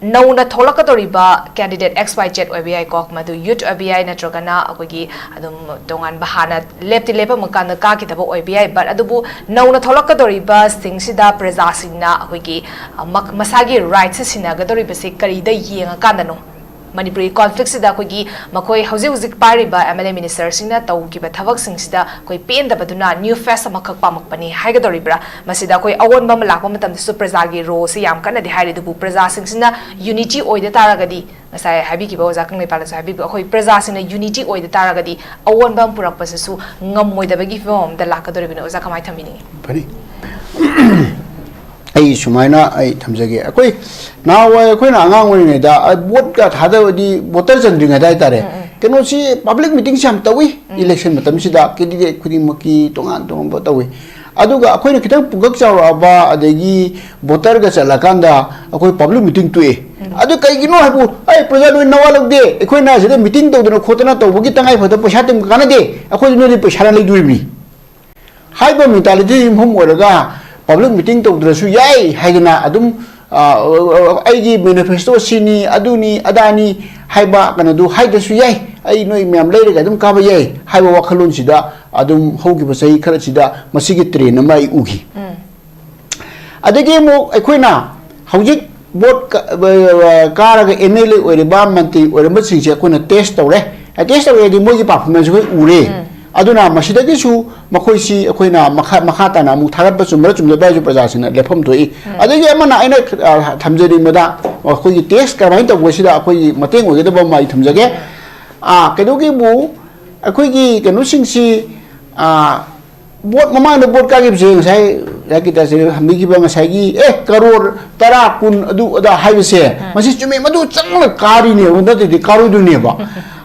ꯅꯧꯅ ꯊꯣꯛꯂꯛꯀꯗꯧꯔꯤꯕ ꯀꯦꯟꯗꯤꯗꯦꯠ X Y Z ꯑꯣꯏꯕ ꯌꯥꯏꯀꯣ, ꯃꯗꯨ ꯌꯨꯠ ꯑꯣꯏꯕ ꯌꯥꯏ, ꯅꯠꯇ꯭ꯔꯒꯅ ꯑꯩꯈꯣꯏꯒꯤ ꯑꯗꯨꯝ ꯇꯣꯉꯥꯟꯕ ꯍꯥꯟꯅ ꯂꯦꯞꯇꯤ ꯂꯦꯞꯄꯝꯃꯀꯥꯟꯗ ꯀꯥꯈꯤꯗꯕ ꯑꯣꯏꯕ ꯌꯥꯏ, but ꯑꯗꯨꯕꯨ ꯅꯧꯅ ꯊꯣꯛꯂꯛꯀꯗꯧꯔꯤꯕꯁꯤꯡꯁꯤꯗ ꯄ꯭ꯔꯖꯥꯁꯤꯡꯅ ꯑꯩꯈꯣꯏꯒꯤ, ꯑ, ꯃꯛ-, ꯃꯁꯥꯒꯤ ꯔꯥꯏꯠꯁꯦ ꯁꯤꯟꯅꯒꯗꯧꯔꯤꯕꯁꯤ ꯀꯔꯤꯗ ꯌꯦꯡꯉꯀꯥꯟꯗꯅꯣ? ꯃꯅꯤꯄꯨꯔꯒꯤ ꯀꯣꯟꯐ꯭ꯂꯤꯛꯁꯤꯗ ꯑꯩꯈꯣꯏꯒꯤ ꯃꯈꯣꯏ ꯍꯧꯖꯤꯛ ꯍꯧꯖꯤꯛ ꯄꯥꯏꯔꯤꯕ ꯑꯦꯝ ꯑꯦꯜ ꯑꯦ ꯃꯤꯅꯤꯁꯇꯔꯁꯤꯡꯅ ꯇꯧꯈꯤꯕ ꯊꯕꯛꯁꯤꯡꯁꯤꯗ ꯑꯩꯈꯣꯏ ꯄꯦꯟꯗꯕꯗꯨꯅ ꯅ꯭ꯌꯨ ꯐꯦꯁ ꯑꯃꯈꯛ ꯄꯥꯝꯃꯛꯄꯅꯤ ꯍꯥꯏꯒꯗꯧꯔꯤꯕ꯭ꯔꯥ? ꯃꯁꯤꯗ ꯑꯩꯈꯣꯏ ꯑꯑꯣꯟꯕ ꯑꯃ ꯂꯥꯛꯄ ꯃꯇꯝꯗꯁꯨ ꯄ꯭ꯔꯖꯥꯒꯤ ꯔꯣꯜꯁꯤ ꯌꯥꯝ ꯀꯟꯅꯗꯤ ꯍꯥꯏꯔꯤ, ꯑꯗꯨꯕꯨ ꯄ꯭ꯔꯖꯥꯁꯤꯡꯁꯤꯅ ꯌꯨꯅꯤꯇꯤ ꯑꯣꯏꯗ ꯇꯥꯔꯒꯗꯤ, ꯉꯁꯥꯏ ꯍꯥꯏꯕꯤꯈꯤꯕ ꯑꯣꯖꯥ ꯀꯪꯂꯩꯄꯥꯜꯅꯁꯨ ꯍꯥꯏꯕꯤꯈꯤꯕ, ꯑꯩꯈꯣꯏ ꯄ꯭ꯔꯖꯥꯁꯤꯡꯅ ꯌꯨꯅꯤꯇꯤ ꯑꯣꯏꯗ ꯇꯥꯔꯒꯗꯤ ꯑꯑꯣꯟꯕ ꯑꯃ ꯄꯨꯔꯛꯄꯁꯤꯁꯨ ꯉꯝꯃꯣꯏꯗꯕꯒꯤ ꯐꯤꯕꯝ ꯑꯃꯗ ꯂꯥꯛꯀꯗꯧꯔꯤꯕꯅꯤ꯫ ꯑꯣꯖꯥ, ꯀꯃꯥꯏꯅ ꯊꯝꯕꯤꯅꯤꯡꯉꯤ? ꯐꯅꯤ꯫ ꯑꯩ ꯁꯨꯃꯥꯏꯅ ꯑꯩ ꯊꯝꯖꯒꯦ꯫ ꯑꯩꯈꯣꯏ ꯅꯍꯥꯟꯋꯥꯏ ꯑꯩꯈꯣꯏꯅ ꯑꯉꯥꯡ ꯑꯣꯏꯔꯤꯉꯩꯗ, ꯑ, ꯚꯣꯠꯀ ꯊꯥꯗꯕꯗꯤ ꯚꯣꯇꯔ ꯆꯟꯗ꯭ꯔꯤꯉꯩꯗ ꯍꯥꯏꯇꯥꯔꯦ, ꯎꯝ, ꯎꯝ꯫ ꯀꯩꯅꯣꯁꯤ ꯄꯕ꯭ꯂꯤꯛ ꯃꯤꯇꯤꯡꯁꯤ ꯌꯥꯝ ꯇꯧꯏ꯫ ꯎꯝ꯫ ꯏꯂꯦꯛꯁꯟ ꯃꯇꯝꯁꯤꯗ ꯀꯦꯟꯗꯤꯗꯦꯠ ꯈꯨꯗꯤꯡꯃꯛꯀꯤ ꯇꯣꯉꯥꯟ ꯇꯣꯉꯥꯟꯕ ꯇꯧꯏ꯫ ꯑꯗꯨꯒ ꯑꯩꯈꯣꯏꯅ ꯈꯤꯇꯪ ꯄꯨꯡꯀꯛ ꯆꯥꯎꯔꯛꯑꯕ, ꯑꯗꯒꯤ ꯚꯣꯇꯔꯒ ꯆꯠꯂꯀꯥꯟꯗ ꯑꯩꯈꯣꯏ ꯄꯕ꯭ꯂꯤꯛ ꯃꯤꯇꯤꯡ ꯇꯣꯛꯑꯦ꯫ ꯎꯝ꯫ ꯑꯗꯨ ꯀꯩꯒꯤꯅꯣ ꯍꯥꯏꯕꯨ, "ꯑꯩ ꯄ꯭ꯔꯖꯥ ꯅꯣꯏ ꯅꯋꯥ ꯂꯧꯗꯦ, ꯑꯩꯈꯣꯏꯅ ꯁꯤꯗ ꯃꯤꯇꯤꯡ ꯇꯧꯗꯅ ꯈꯣꯠꯇꯅ ꯇꯧꯕꯒꯤ ꯇꯉꯥꯏ ꯐꯗꯕ ꯄꯩꯁꯥ ꯇꯤꯡꯕ ꯀꯥꯟꯅꯗꯦ, ꯑꯩꯈꯣꯏꯗꯤ ꯅꯣꯏꯗꯤ ꯄꯩꯁꯥꯅ ꯂꯩꯗꯣꯔꯤꯕꯅꯤ" ꯍꯥꯏꯕ ꯃꯦꯟꯇꯥꯂꯤꯇꯤ ꯌꯨꯝꯐꯝ ꯑꯣꯏꯔꯒ ꯄꯕ꯭ꯂꯤꯛ ꯃꯤꯇꯤꯡ ꯇꯧꯗ꯭ꯔꯁꯨ ꯌꯥꯏ ꯍꯥꯏꯗꯅ ꯑꯗꯨꯝ, ꯑ, ꯑꯩꯒꯤ ꯃꯦꯅꯤꯐꯦꯁꯇꯣ ꯁꯤꯅꯤ, ꯑꯗꯨꯅꯤ, ꯑꯗꯥꯅꯤ ꯍꯥꯏꯕ ꯀꯩꯅꯣꯗꯨ ꯍꯥꯏꯗ꯭ꯔꯁꯨ ꯌꯥꯏ꯫ ꯑꯩ ꯅꯣꯏ ꯃꯌꯥꯝ ꯂꯩꯔꯒ ꯑꯗꯨꯝ ꯀꯥꯕ ꯌꯥꯏ ꯍꯥꯏꯕ ꯋꯥꯈꯜꯂꯣꯟꯁꯤꯗ ꯑꯗꯨꯝ ꯍꯧꯈꯤꯕ ꯆꯍꯤ ꯈꯔꯁꯤꯗ ꯃꯁꯤꯒꯤ trend ꯑꯃ ꯑꯩ ꯎꯈꯤ꯫ ꯑꯗꯒꯤ ꯑꯃꯨꯛ ꯑꯩꯈꯣꯏꯅ ꯍꯧꯖꯤꯛ ꯚꯣꯠ ꯀ-, ꯑ, ꯀꯥꯔꯒ M L A ꯑꯣꯏꯔꯤꯕ, ꯃꯟꯇ꯭ꯔꯤ ꯑꯣꯏꯔꯝꯕꯁꯤꯡꯁꯦ ꯑꯩꯈꯣꯏꯅ test ꯇꯧꯔꯦ꯫ ꯑ, test ꯇꯧꯔꯦꯗꯤ ꯃꯣꯏꯒꯤ performance ꯑꯩꯈꯣꯏ ꯎꯔꯦ꯫ ꯑꯗꯨꯅ ꯃꯁꯤꯗꯒꯤꯁꯨ ꯃꯈꯣꯏꯁꯤ ꯑꯩꯈꯣꯏꯅ ꯃꯈꯥ, ꯃꯈꯥ ꯇꯥꯅ ꯑꯃꯨꯛ ꯊꯥꯒꯠꯄ ꯆꯨꯝꯕ꯭ꯔꯥ ꯆꯨꯝꯗꯕ꯭ꯔꯥ ꯍꯥꯏꯁꯨ ꯄ꯭ꯔꯖꯥꯁꯤꯡꯅ ꯂꯦꯞꯐꯝ ꯊꯣꯛꯏ꯫ ꯑꯗꯒꯤ ꯑꯃꯅ ꯑꯩꯅ, ꯑ, ꯊꯝꯖꯅꯤꯡꯕꯗ ꯑꯩꯈꯣꯏꯒꯤ test ꯀꯃꯥꯏꯅ ꯇꯧꯕꯁꯤꯗ ꯑꯩꯈꯣꯏꯒꯤ ꯃꯇꯦꯡ ꯑꯣꯏꯒꯗꯕ ꯑꯃ ꯑꯩ ꯊꯝꯖꯒꯦ꯫ ꯑ, ꯀꯩꯗꯧꯒꯦꯕꯨ ꯑꯩꯈꯣꯏꯒꯤ ꯀꯩꯅꯣꯁꯤꯡꯁꯤ, ꯑ, ꯚꯣꯠ ꯃꯃꯥꯡꯗ ꯚꯣꯠ ꯀꯥꯈꯤꯕꯁꯦ ꯉꯁꯥꯏ ꯔꯥꯀꯤꯇꯥꯁꯦ ꯍꯪꯕꯤꯈꯤꯕ ꯉꯁꯥꯏꯒꯤ, ꯑꯦ, ꯀꯔꯣꯔ ꯇꯔꯥ, ꯀꯨꯟ, ꯑꯗꯨ ꯑꯗꯥ ꯍꯥꯏꯕꯁꯦ, ꯃꯁꯤ ꯆꯨꯝꯃꯦ, ꯃꯗꯨ ꯆꯪꯅ ꯀꯥꯔꯤꯅꯦꯕ, ꯅꯠꯇ꯭ꯔꯗꯤ ꯀꯥꯔꯣꯏꯗꯣꯏꯅꯦꯕ꯫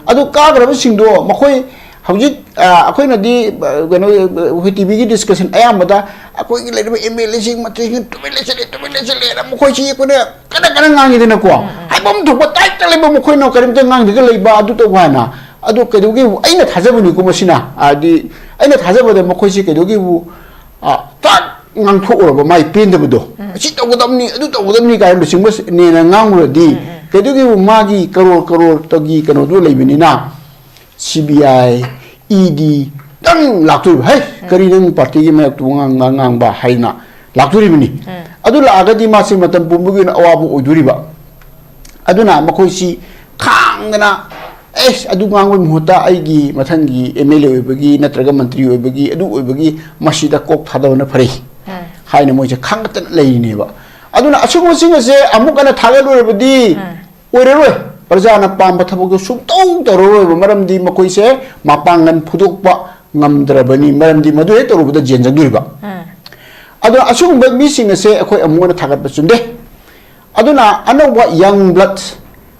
ꯑꯗꯨ ꯀꯥꯈ꯭ꯔꯕꯁꯤꯡꯗꯣ ꯃꯈꯣꯏ ꯍꯧꯖꯤꯛ, ꯑ, ꯑꯩꯈꯣꯏꯅꯗꯤ, ꯑ, ꯀꯩꯅꯣ, ꯑꯩꯈꯣꯏ T Vꯒꯤ discussion ꯑꯌꯥꯝꯕꯗ ꯑꯩꯈꯣꯏꯒꯤ ꯂꯩꯔꯤꯕ M L Aꯁꯤꯡ, ꯃꯟꯇ꯭ꯔꯤꯁꯤꯡ ꯇꯨꯃꯤꯟ ꯂꯩꯁꯤꯜꯂꯦ, ꯇꯨꯃꯤꯟ ꯂꯩꯁꯤꯜꯂꯦꯅ ꯃꯈꯣꯏꯁꯤ ꯑꯩꯈꯣꯏꯅ ꯀꯟꯅ ꯀꯟꯅ ꯉꯥꯡꯉꯤꯗꯅꯀꯣ꯫ ꯍꯥꯏꯐꯝ ꯊꯣꯛꯄ ꯇꯥꯏꯠꯇ ꯂꯩꯕ, ꯃꯈꯣꯏꯅ ꯀꯔꯤꯝꯇ ꯉꯥꯡꯗ꯭ꯔꯒ ꯂꯩꯕ, ꯑꯗꯨ ꯇꯧꯕ ꯍꯥꯏꯅ꯫ ꯑꯗꯣ ꯀꯩꯗꯧꯒꯦꯕꯨ ꯑꯩꯅ ꯊꯥꯖꯕꯅꯤꯀꯣ ꯃꯁꯤꯅ, ꯍꯥꯏꯗꯤ ꯑꯩꯅ ꯊꯥꯖꯕꯗ ꯃꯈꯣꯏꯁꯤ ꯀꯩꯗꯧꯒꯦꯕꯨ, ꯑ, ꯇꯥꯛ ꯉꯥꯡꯊꯣꯛꯎꯔꯕ ꯃꯥꯏ ꯄꯦꯟꯗꯕꯗꯣ, "ꯑꯁꯤ ꯇꯧꯒꯗꯕꯅꯤ, ꯑꯗꯨ ꯇꯧꯒꯗꯕꯅꯤ" ꯀꯥꯏꯅ ꯂꯨꯆꯤꯡꯕꯅꯦꯅ ꯉꯥꯡꯉꯨꯔꯗꯤ, ꯀꯩꯗꯧꯒꯦꯕꯨ ꯃꯥꯒꯤ ꯀꯔꯣꯔ ꯀꯔꯣꯔꯇꯒꯤ ꯀꯩꯅꯣꯗꯨ ꯂꯩꯕꯅꯤꯅ, C B I, E D ꯇꯪ ꯂꯥꯛꯇꯣꯏꯕ꯫ "ꯍꯩ, ꯀꯔꯤ ꯅꯪ ꯄꯥꯔꯇꯤꯒꯤ ꯃꯥꯌꯣꯛꯇ ꯋꯥꯉꯥꯡ ꯉꯥꯡꯕ?" ꯍꯥꯏꯅ ꯂꯥꯛꯇꯣꯔꯤꯕꯅꯤ꯫ ꯑꯗꯨ ꯂꯥꯛꯑꯒꯗꯤ ꯃꯥꯁꯦ ꯃꯇꯝ ꯄꯨꯝꯕꯒꯤ ꯑꯣꯏꯅ ꯑꯋꯥꯕ ꯑꯣꯏꯗꯣꯔꯤꯕ꯫ ꯑꯗꯨꯅ ꯃꯈꯣꯏꯁꯤ ꯈꯥꯡꯗꯅ, "ꯑꯦꯁ, ꯑꯗꯨ ꯉꯥꯡꯕꯒꯤ ꯃꯍꯨꯠꯇ ꯑꯩꯒꯤ ꯃꯊꯪꯒꯤ M L A ꯑꯣꯏꯕꯒꯤ ꯅꯠꯇ꯭ꯔꯒ ꯃꯟꯇ꯭ꯔꯤ ꯑꯣꯏꯕꯒꯤ, ꯑꯗꯨ ꯑꯣꯏꯕꯒꯤ, ꯃꯁꯤꯗ ꯀꯣꯛ ꯊꯥꯗꯕꯅ ꯐꯔꯦ" ꯍꯥꯏꯅ ꯃꯣꯏꯁꯦ ꯈꯥꯡꯒꯠꯇꯅ ꯂꯩꯔꯤꯅꯦꯕ꯫ ꯑꯗꯨꯅ ꯑꯁꯤꯒꯨꯝꯕꯁꯤꯡ ꯑꯁꯦ ꯑꯃꯨꯛ ꯍꯟꯅ ꯊꯥꯒꯠꯂꯨꯔꯕꯗꯤ ꯑꯣꯏꯔꯔꯣꯏ꯫ ꯄ꯭ꯔꯖꯥꯅ ꯄꯥꯝꯕ ꯊꯕꯛꯇꯨ ꯁꯨꯡꯇꯧ ꯇꯧꯔꯔꯣꯏꯕ, ꯃꯔꯝꯗꯤ ꯃꯈꯣꯏꯁꯦ ꯃꯄꯥꯡꯒꯜ ꯐꯨꯗꯣꯛꯄ ꯉꯝꯗ꯭ꯔꯕꯅꯤ, ꯃꯔꯝꯗꯤ ꯃꯗꯨ ꯍꯦꯛ ꯇꯧꯔꯨꯕꯗ ꯖꯦꯟ ꯆꯪꯗꯣꯔꯤꯕ꯫ ꯑꯗꯣ ꯑꯁꯤꯒꯨꯝꯕ ꯃꯤꯁꯤꯡ ꯑꯁꯦ ꯑꯩꯈꯣꯏ ꯑꯃꯨꯛ ꯍꯟꯅ ꯊꯥꯒꯠꯄ ꯆꯨꯝꯗꯦ꯫ ꯑꯗꯨꯅ ꯑꯅꯧꯕ young blood,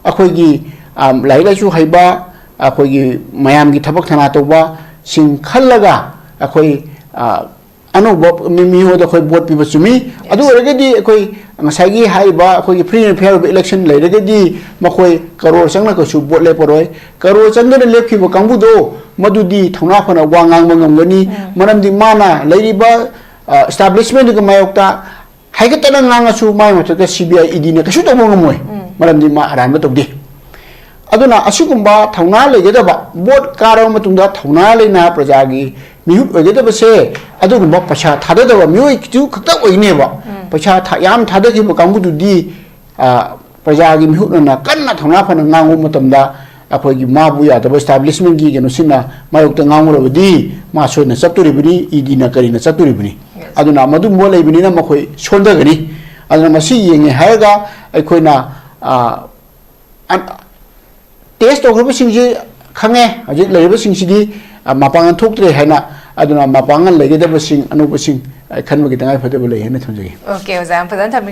ꯑꯩꯈꯣꯏꯒꯤ, ꯑ, ꯂꯥꯏꯔꯤꯛ ꯂꯥꯏꯁꯨ ꯍꯩꯕ, ꯑꯩꯈꯣꯏꯒꯤ ꯃꯌꯥꯝꯒꯤ ꯊꯕꯛ ꯊꯧꯅꯥ ꯇꯧꯕꯁꯤꯡ ꯈꯜꯂꯒ ꯑꯩꯈꯣꯏ, ꯑ, ꯑꯅꯧꯕ ꯃꯤ-, ꯃꯤꯉꯣꯟꯗ ꯑꯩꯈꯣꯏ ꯚꯣꯠ ꯄꯤꯕ ꯆꯨꯝꯃꯤ꯫ ꯑꯗꯨ ꯑꯣꯏꯔꯒꯗꯤ ꯑꯩꯈꯣꯏ ꯉꯁꯥꯏꯒꯤ ꯍꯥꯏꯔꯤꯕ ꯑꯩꯈꯣꯏꯒꯤ free and fair ꯑꯣꯏꯕ election ꯂꯩꯔꯒꯗꯤ ꯃꯈꯣꯏ ꯀꯔꯣꯔ ꯆꯪꯅ ꯀꯩꯁꯨ ꯚꯣꯠ ꯂꯦꯞꯄꯔꯣꯏ꯫ ꯀꯔꯣꯔ ꯆꯪꯗꯅ ꯂꯦꯞꯈꯤꯕ ꯀꯥꯡꯕꯨꯗꯣ ꯃꯗꯨꯗꯤ ꯊꯧꯅꯥ ꯐꯅ ꯋꯥ ꯉꯥꯡꯕ ꯉꯝꯒꯅꯤ꯫ ꯃꯔꯝꯗꯤ ꯃꯥꯅ ꯂꯩꯔꯤꯕ, ꯑ, establishment ꯗꯨꯒꯤ ꯃꯥꯌꯣꯛꯇ ꯍꯥꯏꯒꯠꯇꯅ ꯉꯥꯡꯉꯁꯨ ꯃꯥꯏ ꯃꯊꯛꯇ C B I, E D ꯅ ꯀꯩꯁꯨ ꯇꯧꯕ ꯉꯝꯃꯣꯏ꯫ ꯃꯔꯝꯗꯤ ꯃꯥ ꯑꯔꯥꯟꯕ ꯇꯧꯗꯦ꯫ ꯑꯗꯨꯅ ꯑꯁꯤꯒꯨꯝꯕ ꯊꯧꯅꯥ ꯂꯩꯒꯗꯕ, ꯚꯣꯠ ꯀꯥꯔꯕ ꯃꯇꯨꯡꯗ ꯊꯧꯅꯥ ꯂꯩꯅ ꯄ꯭ꯔꯖꯥꯒꯤ ꯃꯤꯍꯨꯠ ꯑꯣꯏꯒꯗꯕꯁꯦ, ꯑꯗꯨꯒꯨꯝꯕ ꯄꯩꯁꯥ ꯊꯥꯗꯗꯕ ꯃꯤꯑꯣꯏ ꯈꯤꯇꯪ ꯈꯛꯇ ꯑꯣꯏꯒꯅꯦꯕ꯫ ꯄꯩꯁꯥ ꯊꯥ-, ꯌꯥꯝ ꯊꯥꯗꯈꯤꯕ ꯀꯥꯡꯕꯨꯗꯨꯗꯤ, ꯑ, ꯄ꯭ꯔꯖꯥꯒꯤ ꯃꯤꯍꯨꯠꯅ ꯀꯟꯅ ꯊꯧꯅꯥ ꯐꯅ ꯉꯥꯡꯕ ꯃꯇꯝꯗ, ꯑꯩꯈꯣꯏꯒꯤ ꯃꯥꯕꯨ ꯌꯥꯗꯕ establishmentꯀꯤ ꯀꯩꯅꯣꯁꯤꯡꯅ ꯃꯥꯌꯣꯛꯇ ꯉꯥꯡꯂꯨꯔꯕꯗꯤ, ꯃꯥ ꯁꯣꯏꯗꯅ ꯆꯠꯇꯣꯔꯤꯕꯅꯤ, EDꯅ ꯀꯔꯤꯅ ꯆꯠꯇꯣꯔꯤꯕꯅꯤ꯫ ꯑꯗꯨꯅ ꯃꯗꯨꯒꯨꯝꯕ ꯂꯩꯕꯅꯤꯅ ꯃꯈꯣꯏ ꯁꯣꯟꯊꯒꯅꯤ꯫ ꯑꯗꯨꯅ ꯃꯁꯤ ꯌꯦꯡꯉꯦ ꯍꯥꯏꯔꯒ ꯑꯩꯈꯣꯏꯅ, ꯑ, ꯑ, test ꯇꯧꯈ꯭ꯔꯕꯁꯤꯡꯁꯤ ꯈꯪꯉꯦ, ꯍꯧꯖꯤꯛ ꯂꯩꯔꯤꯕꯁꯤꯡꯁꯤꯗꯤ, ꯑ, ꯃꯄꯥꯡꯒꯜ ꯊꯣꯛꯇ꯭ꯔꯦ ꯍꯥꯏꯅ꯫ ꯑꯗꯨꯅ ꯃꯄꯥꯡꯒꯜ ꯂꯩꯒꯗꯕꯁꯤꯡ, ꯑꯅꯧꯕꯁꯤꯡ, ꯑ, ꯈꯟꯕꯒꯤ ꯇꯉꯥꯏ ꯐꯗꯕ ꯂꯩ ꯍꯥꯏꯅ ꯊꯝꯖꯒꯦ꯫ Okay, ꯑꯣꯖꯥ, ꯌꯥꯝ ꯐꯖꯅ ꯊꯝꯕꯤꯔꯦ꯫